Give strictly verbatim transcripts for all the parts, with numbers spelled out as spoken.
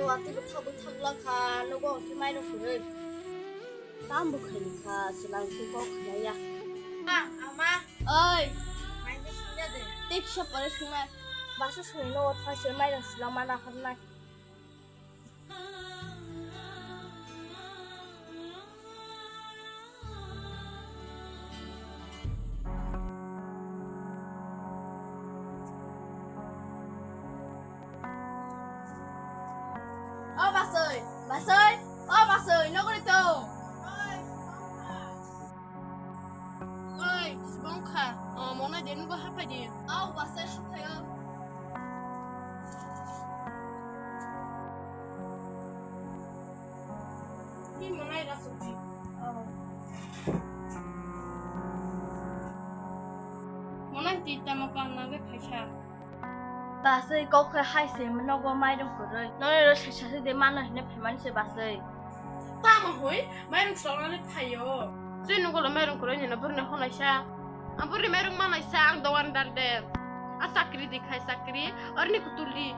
Watwi bwthak bwthak lakha, nogo hwnkhe mairung kwrwi. Tam bwkhaini kha, chwla hwnkhe kok khlaiya. Ma, ama. Oi. Mairung sungya de. Tei kisa pore sungnai. Basa songwi nogo thangse mairung sula mana harnai. O Basoi, Basoi, o Basoi, nogori tong. Oi, bongkha. O, monai de, nugo hapai de. Au, Basoi, hapai o. Ni monai ra sukti. Monai ti tamo pang nangwi phaisa. Basoi kok khai hai se nogo mairung kwrwi. Noni ro se sase de mano hine phaimani se Basoi. Tamo hoi mairung salnani phaio. Joi nogo lo mairung kwrwi nino burni honaisa. Ang burni mairung manaisa ang dowandar de. A chakri di khai chakri. Orni kutuli.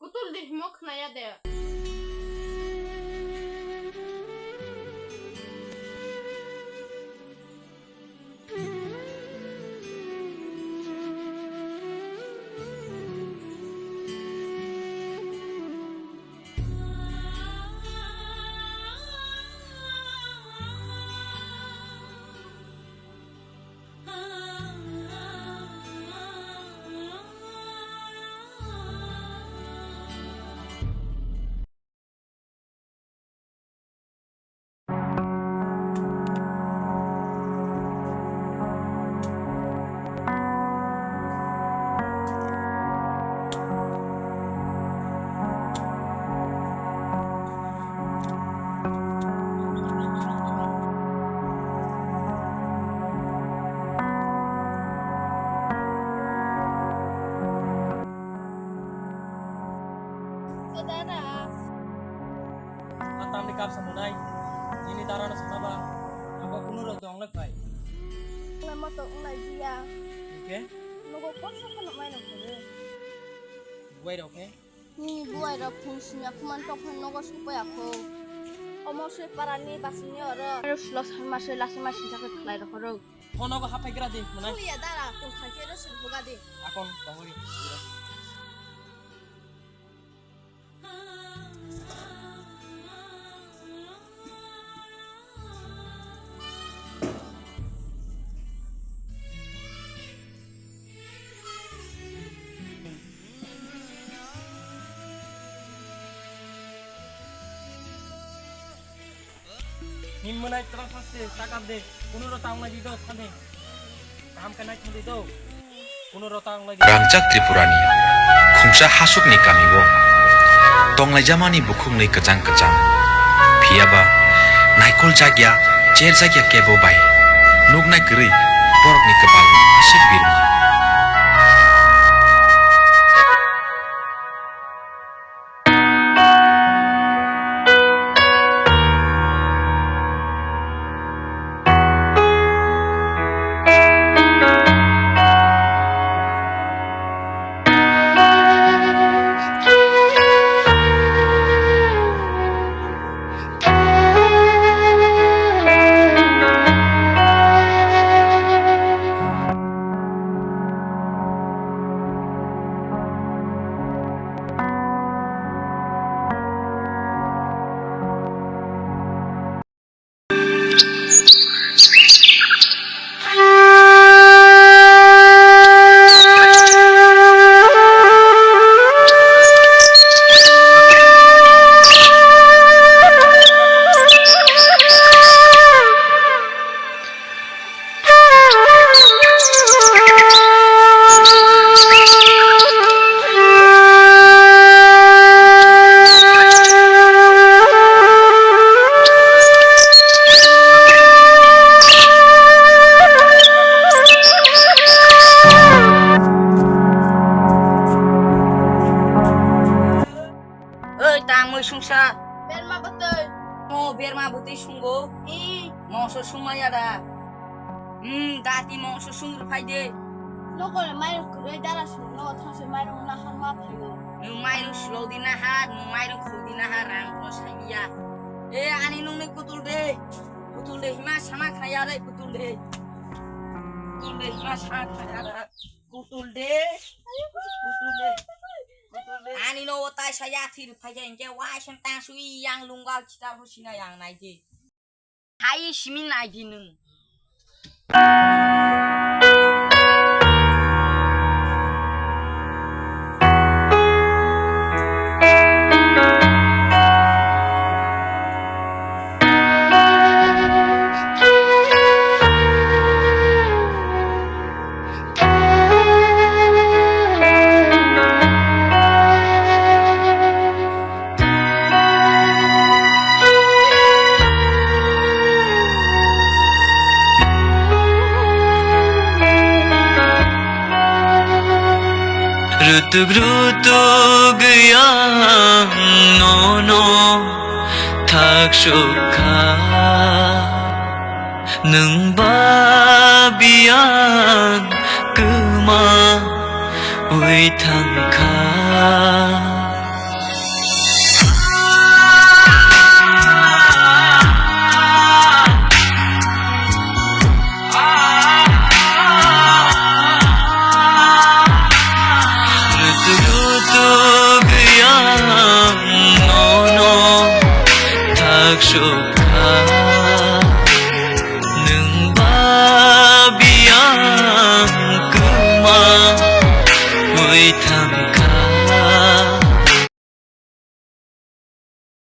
Kutul di himo khnaya de. O dada. Ang tamni kapsa mwnai, nini darano sanaba, abo kunu rok dong le phai. Wnglaima to wnglai diya. Hingke? Nogo kosa phano mai rok khe. Buai rok khe? Nini buai rok phung singya khuman tok phano nogo sopaya kho. Omo se parani basingni oro. Aro silo sanma se lasima sinsa khe khlai rok oro. Phono go hapai gra di mwnai. Suliya dara, tong kha khe ro sil buga di. Akon tongori. Ni mwnai twlang thangse chakar de, kuno ro tang nai di do thani. Kaham khe nai thang di do. Kuno ro tang nai di. Rangjak Tripurani khungsa hasukni kamio tonglaijamani bukhuknwi kwchang kwchang. Phiyaba naikol jakya, cher jakya kebo bai. Nuknai kwrwi borokni kwpal aswk birma. Oi, ta mui sungsa. Berma bwtwi. Mo berma bwtwi sungo. I. Mongso sungmaya da. Hmm, dati mongso sung rw phai de. Nokole mairung kwrwi dara sung, nogo thangse mairung nahar ma phaio. Nwng mairung sulok di naha, nwng mairung khuk di naha, rang no saiya. E ani nung ni kutul de. Kutul de hima sama khaya de kutul de. Kutul de hima sama khaya de. Kutul de. Kutul de. Kutul de. Ani no otai saya thir phai jai ke wai sen tang sui yang lunggal chita ho sina yang nai je. Hai simi nai di nwng. Rutuk rutuk yang nono thak sukha. Nwng ba biyang kwma ui thangkha.